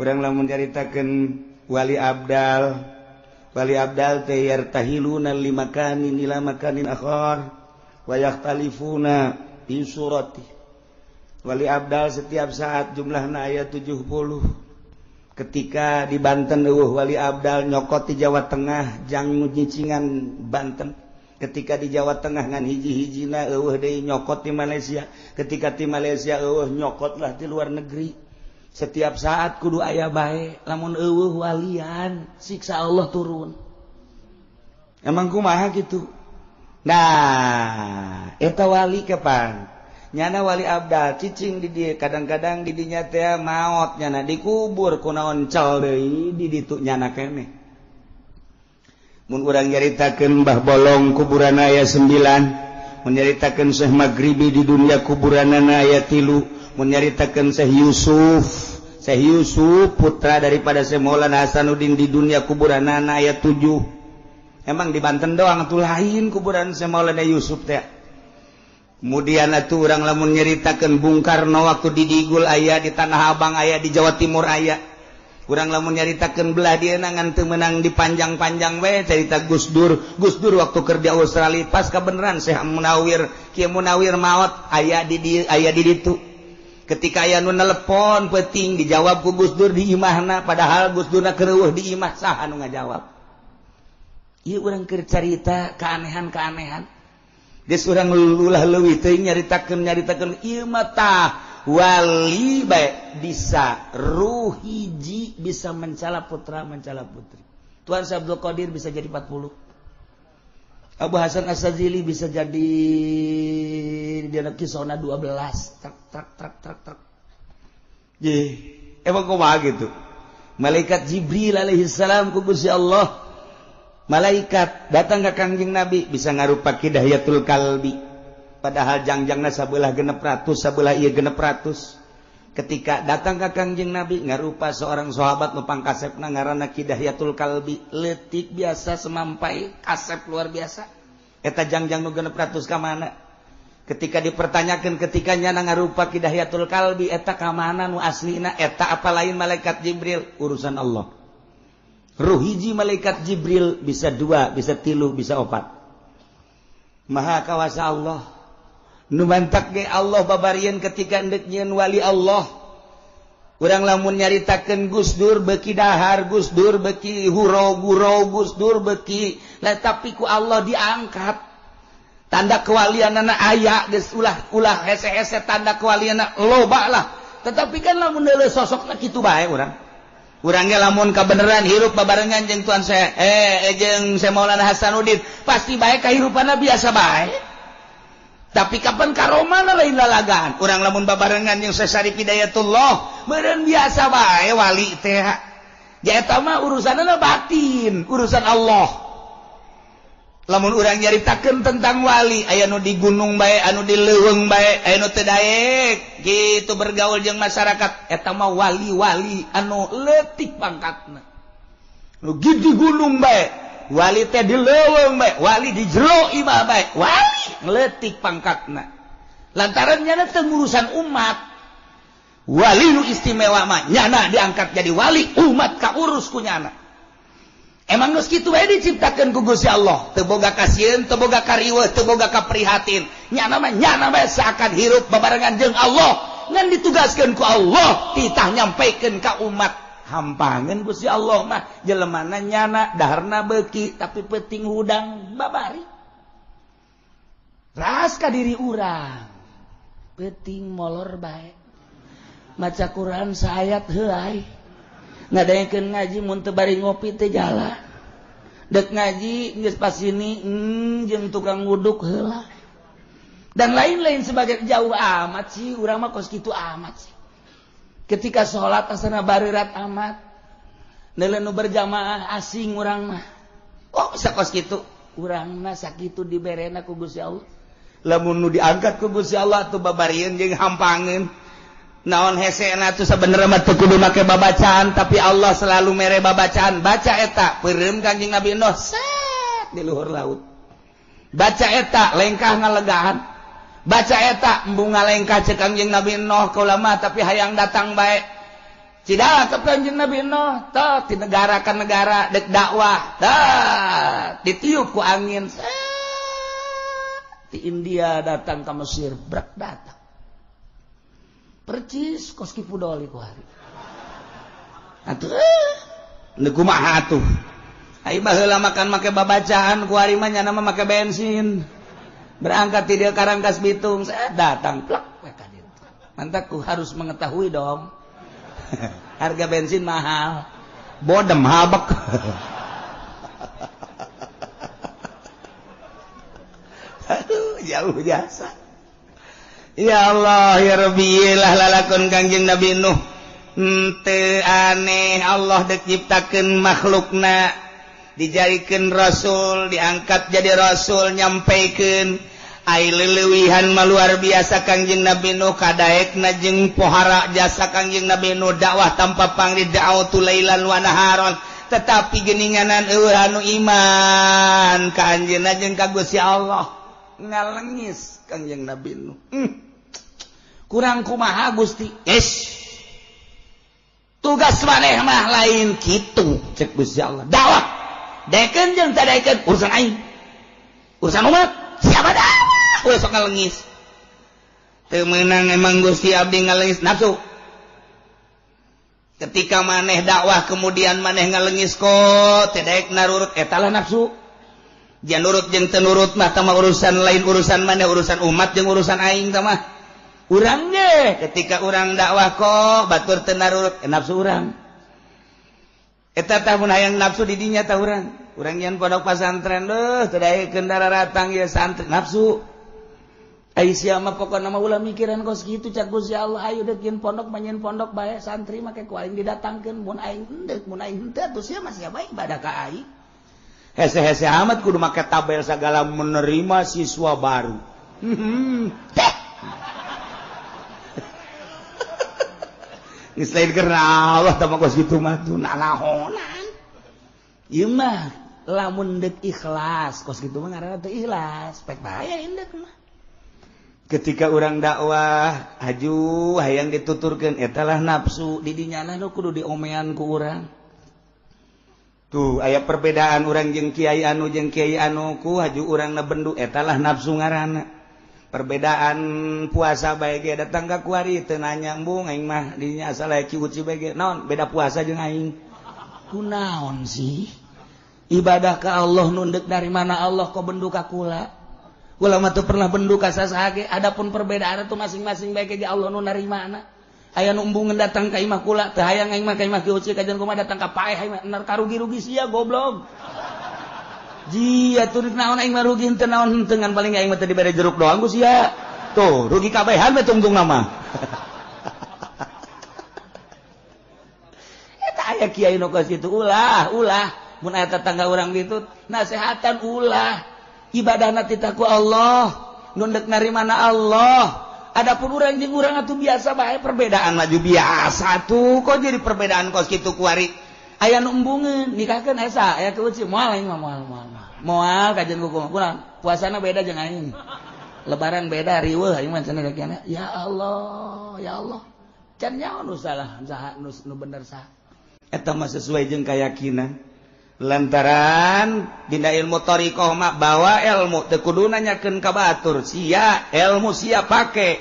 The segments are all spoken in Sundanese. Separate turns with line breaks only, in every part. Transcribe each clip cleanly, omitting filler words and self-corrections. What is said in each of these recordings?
Urang lamun nyaritakeun wali abdal, wali abdal teh yartahiluna limakanin ila makanin akhar wa yakhtalifuna fi surati. Wali abdal setiap saat jumlahna aya 70. Ketika di Banten euweuh wali abdal, nyokot di Jawa Tengah jang nyicingan Banten. Ketika di Jawa Tengah ngan hiji-hijina euweuh deui, nyokot di Malaysia. Ketika di Malaysia euweuh, nyokotlah di luar negeri. Setiap saat kudu aya bae. Lamun euweuh walian, siksa Allah turun. Emang kumaha gitu? Nah, eta wali kapan nyana wali abdal cicing di dieu, kadang-kadang di dinya teh maot nyana, dikubur, kunaon cal deui di ditu nyana keneh. Mun urang nyaritakeun Mbah Bolong, kuburan aya 9. Mun nyaritakeun Syekh Maghribi, di dunia kuburanana aya 3. Mun nyaritakeun Syekh Yusuf, Syekh Yusuf putra daripada Syekh Maulana Hasanuddin, di dunia kuburanana aya 7. Emang di Banten doang tuh lain kuburan Syekh Maulana Yusuf teh. Kemudian atuh urang lamun nyeritakeun Bung Karno, waktu di Digul aya, di Tanah Abang aya, di Jawa Timur aya. Urang lamun nyaritakeun belah dia ngan teu meunang dipanjang-panjang we cerita Gus Dur. Gus Dur waktu kerja Australia pas kebenaran Syekh Munawir, Kiai Munawir maot, aya di aya di ditu. Ketika aya nu nelepon penting, dijawab ku Gus Dur di imahna, padahal Gus Dur na keur di imah. Saha nu ngajawab? Ieu urang keur carita keanehan-keanehan. Geus, urang ulah leuwih teuing nyaritakeun nyaritakeun ieu mah. Tah, wali bae bisa ruh hiji bisa mencala putra, mencala putri. Tuan Syekh Abdul Qadir bisa jadi 40. Abu Hasan Asy-Syadzili bisa jadi di kisona 12, trak trak trak trak trak. Ye, emang kumaha gitu? Malaikat Jibril alaihi salam ku Gusti Allah, malaikat datang ke Kangjeng Nabi bisa ngarupa Ki Dihyatul Kalbi, padahal jangjangna sabelah 600, sabelah ieu 600. Ketika datang ke Kangjeng Nabi ngarupa seorang sahabat nu pangkasepna, ngaranna Ki Dihyatul Kalbi, leutik biasa semampai, kasep luar biasa. Eta jangjang nu 600 ka mana? Ketika dipertanyakan, ketika nyana ngarupa Ki Dihyatul Kalbi, eta ka mana nu aslina? Eta apa lain malaikat Jibril? Urusan Allah. Ruh hiji malaikat Jibril bisa dua, bisa tilu, bisa opat. Maha kawasa Allah. Nu mantak ge Allah babarian ketika endek nyieun wali Allah. Urang lamun nyaritakeun Gus Dur beki dahar, Gus Dur beki huro guro, Gus Dur beki lah, tapi ku Allah diangkat. Tanda kewalianana aya geus, ulah ulah hese-hese, tanda kewalianana loba lah. Tetapi kan lamun deuleu sosokna kitu bae urang. Urangnya lamun kebenaran hirup babarengan jeung Tuan saya jeung saya Maulana Hasanuddin, pasti baik kehidupannya biasa baik. Tapi kapan karomana lain lalagaan. Urang lamun babarengan jeung Syekh Syarif Hidayatullah, meureun biasa bae wali teh. Ja eta mah urusanna batin, urusan Allah. Lamun urang nyaritakeun tentang wali, aya nu di gunung bae, anu di leuweung bae, aya nu teu daek gitu bergaul jeung masyarakat, eta mah wali-wali anu leutik pangkatna. Nu di gunung bae wali teh, di leuweung bae wali, di jero imah bae wali, leutik pangkatna lantaran nyana teu ngurusan umat. Wali nu istimewa mah nyana diangkat jadi wali, umat kaurus ku nyana. Emang geus kitu bae diciptakeun ku Gusti Allah, teu boga kasieun, teu boga kariweuh, teu boga kaprihatin. Nyana mah nyana bae seakan hirup babarengan jeung Allah, ngan ditugaskeun ku Allah titah nyampaikeun ka umat. Hampangeun Gusti Allah mah jelemana nyana daharna beuki, tapi penting hudang babari. Ras ka diri urang, penting molor bae, maca Quran saayat heuay, ngadaekeun ngaji mun teu bari ngopi teh jalan, dek ngaji geus pas ini jeung tukang wuduk heula, dan lain-lain sebagai. Jauh amat sih, urang mah kos kitu amat sih. Ketika sholat asana barerat amat, neuleuh nu berjamaah asing urang mah. Oh, sakos kitu urang mah, sakitu diberena ku Gusti Allah. Lamun nu diangkat ku Gusti Allah tuh babarieun jeung hampangeun. Naon hesena tuh? Sebenarnya mah teu kudu make babacaan, tapi Allah selalu mere babacaan. Baca eta, peureum Kanjeng Nabi Nuh set di luhur laut. Baca eta, lengkah ngalegaan. Baca eta, embung ngalengkah, cek Kanjeng Nabi Nuh, kaula mah tapi hayang datang bae. Tidak Kanjeng Nabi Nuh tah di negara ka negara dek dakwah, tah ditiup ku angin di India datang ke Mesir, brak datang percis kos Ki Pudoli ku hari atuh. Nu kumaha atuh? Ai baheula makan make babacaan, ku hari mah nyana mah make bensin. Berangkat ti dieu Karangkas Bitung, saya datang plak we ka ditu. Mantak ku harus mengetahui dong. Harga bensin mahal. Bodem habek. Aduh, jauh jasa. Ya Allah ya Rabbi, lah lalakon Kangjeng Nabi Nuh. Henteu aneh Allah dek nyiptakeun makhlukna, dijadikeun rasul, diangkat jadi rasul, nyampaikan ai leuwihan mah luar biasa Kangjeng Nabi Nuh, kadaekna jeung pohara jasa Kangjeng Nabi Nuh dakwah tanpa pangri, da'watu lailan wa naharon, tetapi geuninganan eueuh anu iman ka anjeunna jeung ka Gusti Allah. Ngalengis Kangjeng Nabi Nuh. Kurang kumaha Gusti? Yes. Tugas maneh mah lain kitu cek Gusti Allah. Dakwah daekeun jeung teu daekeun urusan aing. Urusan umat siapa dakwah? We sok ngalengis. Teu meunang emang Gusti abdi ngalengis nafsu. Ketika maneh dakwah kemudian maneh ngalengis kok teu daek narurut, eta lah nafsu. Jangan nurut jeung teu nurut mah tah urusan lain, urusan maneh, urusan umat jeung urusan aing tah mah. Urang ge ketika urang dakwah kok batur teu narurut, nafsu urang. Eta tah mun hayang nafsu di dinya tah urang. Urang nyeun pondok pasantren leuh teu daekeun daratang ieu santri nafsu. Ai sia mah pokona mah ulah mikiran kos kitu cak Gusti Allah, ayo deuk nyeun pondok mah nyeun pondok bae, santri make ku aing didatangkeun, mun aing henteu, mun aing henteu atuh sia mah sia bae ibadah ka aing. Hese-hese amat kudu make tabel segala menerima siswa baru. Teh. Geus lain karena Allah tah mah kos kitu mah tuh nanahonan. Ieu mah lamun deuk ikhlas kos kitu mah ngaranna teu ikhlas, pek bae indek mah. Ketika urang dakwah aju hayang dituturkeun eta lah nafsu, di dinya nu kudu diomean ku urang. Tuh aya perbedaan urang jeung kiai anu jeung kiai anu ku haju urangna bendu, eta lah nafsu ngaranna. Perbedaan puasa bae ge datang ka kuari teu nanya embung aing mah dinya asal aya ciuci bae ge naon beda puasa jeung aing. Kunaon sih? Ibadah ka Allah nundek dari mana Allah kok bendu ka kula? Kula mah teu pernah bendu ka sasaha ge, adapun perbedaan itu masing-masing bae ge Allah nu narimana. Aya nu embungeun datang ka imah kula, teu hayang aing mah ka imah Ki Uci kajian kumaha datang ka paeh aing mah nar karugi-rugi sia goblok. Jia tuh naon aing mah rugi henteu naon henteu ngan paling aing mah teu dibere jeruk doang ku sia. Tuh rugi kabehan we tungtung nama. Eta aya kiai nu kos kitu ulah, ulah mun aya tetangga urang kitu nasehatan ulah. Ibadahna titah ku Allah, nu deuk narimana Allah. Adapun urang jeung urang atuh biasa bae, perbedaan maju biasa tuh kok jadi perbedaan kos kitu kuari. Aya nu embungeun nikahkeun esa aya ke uci moal aing mah moal moal moal kajian ku kumaha puasana beda jeung aing. Lebaran beda riweuh aing mah cenah kiana. Ya Allah, ya Allah. Can nyaho nu salah saha nu bener saha. Eta mah sesuai jeung keyakinan. Lantaran dina ilmu thariqah mah bawa ilmu teu kudu nanyakeun ka batur, sia ilmu sia pake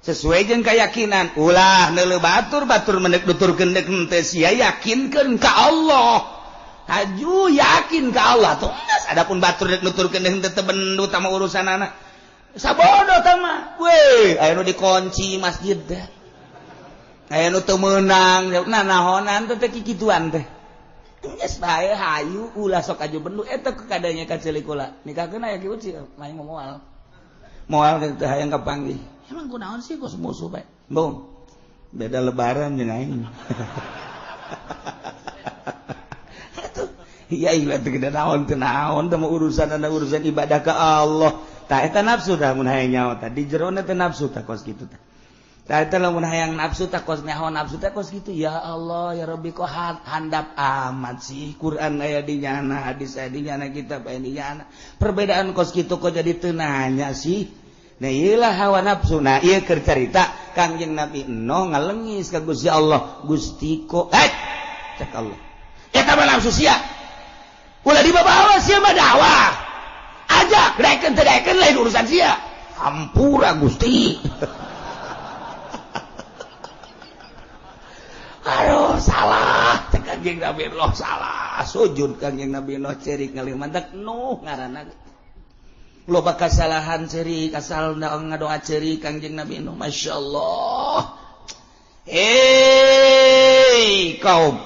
sesuai jeung keyakinan. Ulah neuleuh batur, batur mendek nuturkeun deuk henteu, sia yakinkeun ka Allah. Haju yakin ka Allah tuh geus. Adapun batur deuk nuturkeun deuk henteu teu bendu tah mah urusanana. Sabodo tah mah. Weh, aya nu dikunci masjid teh. Aya nu teu meunang, nah nahonan teh teh kikituan teh. Geus bae hayu ulah sok aju bendu eta kadanya ka ceulik kula. Nikahkeun aya Ki Uci main moal. Moal teh hayang kapanggih. Emang kunaon sih kos musuh bae. Bung. Beda lebaran jeung aing. Atuh, iya iya teh gede naon teh naon teh urusan ana urusan ibadah ka Allah. Tah eta nafsu tah mun hayang nyaho tah di jerona teh nafsu tah kos kitu tah. Tah eta lamun hayang nafsu tah kos nyaho nafsu teh kos kitu. Ya Allah ya Rabbi kok handap amat sih Quran aya di nyana, hadis aya di nyana, kitab aya di nyana. Perbedaan kos kitu kok jadi teu nanya sih. Nah ieu lah hawa nafsu. Nah ieu keur carita Kangjeng Nabi Nuh ngalengis ka Gusti Allah, Gusti ko eh cek Allah. Eta mah nafsu sia. Ulah dibawa sia mah dakwah. Ajak daekeun teu daekeun lain urusan sia. Hampura Gusti. Aduh salah cek Kangjeng Nabi Nuh salah. Sujud Kangjeng Nabi Nuh cerik ngalih mantak Nuh ngaranna. Loba kasalahan cerik asal ngadoa cerik Kangjeng Nabi Nuh Masya Allah. Hei kaum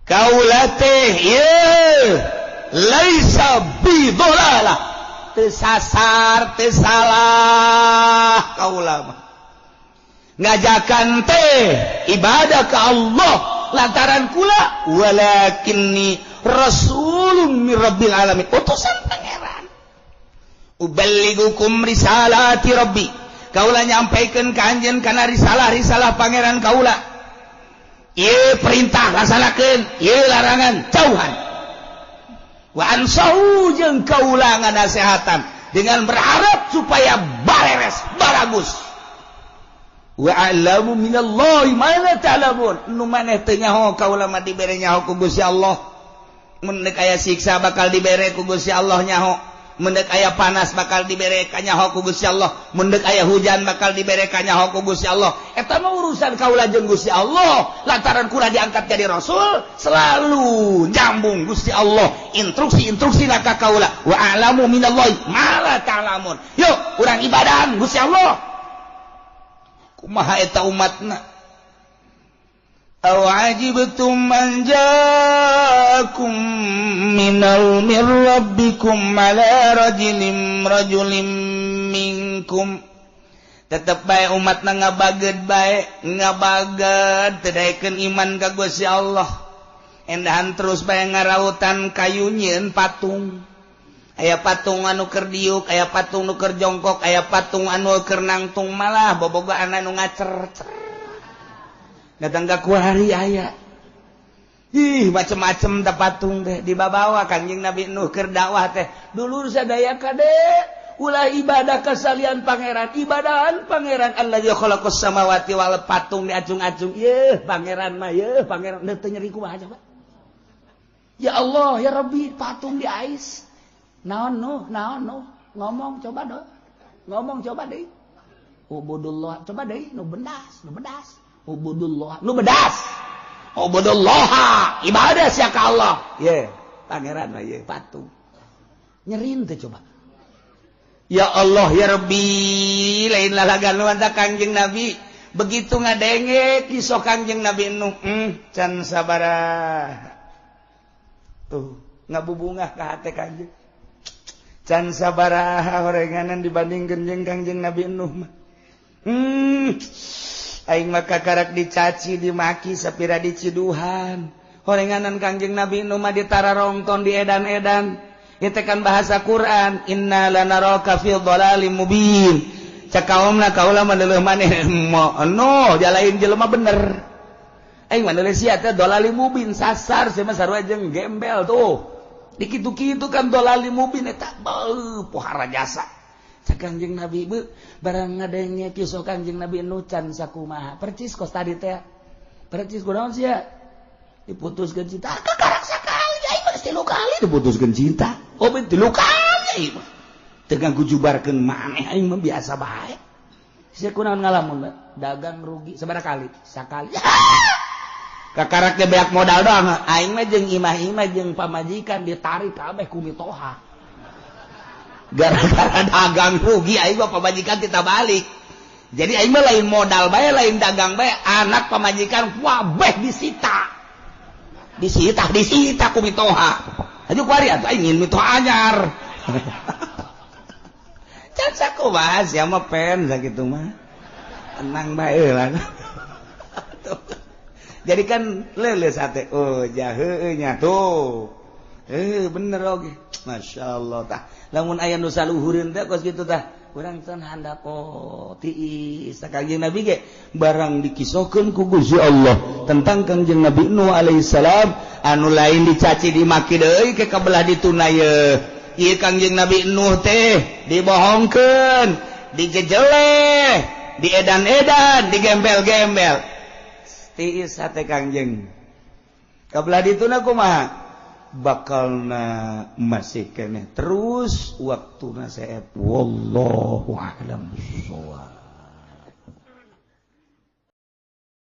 kaula teh ieu laisa bidolalah teu sasar teu salah kaula mah ngajakan teh ibadah ka Allah lantaran kula walakinni rasulun mir rabbil alamin utusan pangeran uballigukum risalati rabbi kaula nyampaikeun ka anjeun kana risalah-risalah pangeran kaula ieu perintah laksanakeun ieu larangan jauhan wa ansahu jeung kaula nganasehatan dengan berharap supaya bareres baragus wa a'lamu minallahi ma la ta'lamun nu maneh teu nyaho kaula mah dibere nyaho ku Gusti Allah mun deuk aya siksa bakal dibere ku Gusti Allah nyaho mun deuk aya panas bakal dibere ka nyaho ku Gusti Allah mun deuk aya hujan bakal dibere ka nyaho ku Gusti Allah eta mah urusan kaula jeung Gusti Allah lantaran kula diangkat jadi rasul selalu nyambung Gusti Allah instruksi-instruksi ka kaula wa a'lamu minallahi ma la ta'lamun yuk urang ibadahan Gusti Allah kumaha eta umatna aw ajibtum man jaakum minal mir rabbikum ala rajulin rajulin minkum tetep bae umatna ngabaged bae ngabaged teu daekeun iman ka Gusti Allah endahan terus bae ngarautan kayu nyieun patung aya patung anu keur diuk aya patung nu keur jongkok aya patung anu keur nangtung malah bobogaan anu ngacer-cer datang ka kuari aya ih macem-macem da patung teh dibabawa Kangjeng Nabi Nuh keur dakwah teh dulur sadaya kade ulah ibadah kasalian pangeran ibadahan pangeran allazi khalaqas samawati wal patung diacung-acung yeuh pangeran mah yeuh pangeran teu nyeri kumaha coba ya Allah ya Rabbi patung diais naon nuh naon nuh ngomong coba dong ngomong coba deh ubudullah coba deh nu bedas nu bedas ubudullah nu bedas ubudullah ibadah sia ka Allah ye pangeran mah ye patung nyerin teh coba ya Allah ya Rabbi lain lalagan nu anta Kangjeng Nabi begitu ngadenge kisah Kangjeng Nabi Nuh can sabaraha tuh ngabubungah ka hate Kangjeng can sabaraha horenganan dibandingkeun jeung Kangjeng Nabi Nuh mah. Aing mah kakarak dicaci dimaki sapira diciduhan. Horenganan Kangjeng Nabi Nuh mah ditararongton di edan-edan. Ieu teh kan bahasa Quran, inna lanaraka fi dhalalim mubin. Cak kaumna kaula mah leuleum maneh no jalain jelema bener. Aing mah leuleum sia teh dhalalim mubin sasar sia mah sarua jeung gembel tuh. Dikitu-kitu kan dolali mubin eta beuh pohara jasa. Cak Kangjeng Nabi beuh barang ngadenge kisah Kangjeng Nabi Nuh can sakumaha. Percis kos tadi teh. Percis kunaon sia? Diputuskeun cinta. Kakarak sakali aing mah geus 3 kali diputuskeun cinta. Oh ben 3 kali aing mah. Teu ganggu jubarkeun maneh aing mah biasa bae. Sia kunaon ngalamun dagang rugi sabaraha kali? Sakali. Kakarak teh beak modal doang aing mah jeung imah-imah jeung pamajikan ditarik kabeh ku mitoha gara-gara dagang rugi aing mah pamajikan kita balik jadi aing mah lain modal bae lain dagang bae anak pamajikan wabeh disita disita disita ku mitoha aju kuari atuh aing ngin mitoha anyar can sakumaha sia mah pen sakitu mah tenang bae lah. Jadi kan leuleus hate oh jaheue nya tuh bener oge masyaallah tah lamun aya nu saluhureun teh kos kitu tah urang can handap oh tiis Kangjeng Nabi ge barang dikisohkeun ku Gusti Allah tentang Kangjeng Nabi Nuh alaihi salam anu lain dicaci dimaki deui ke kabelah dituna ye ieu Kangjeng Nabi Nuh teh dibohongkeun dijejeleh Diedan-edan, digembel-gembel, tiis hate Kangjeng. Kabelah dituna kumaha bakalna masih keneh terus waktu seep. Wallahu a'lam bissawab.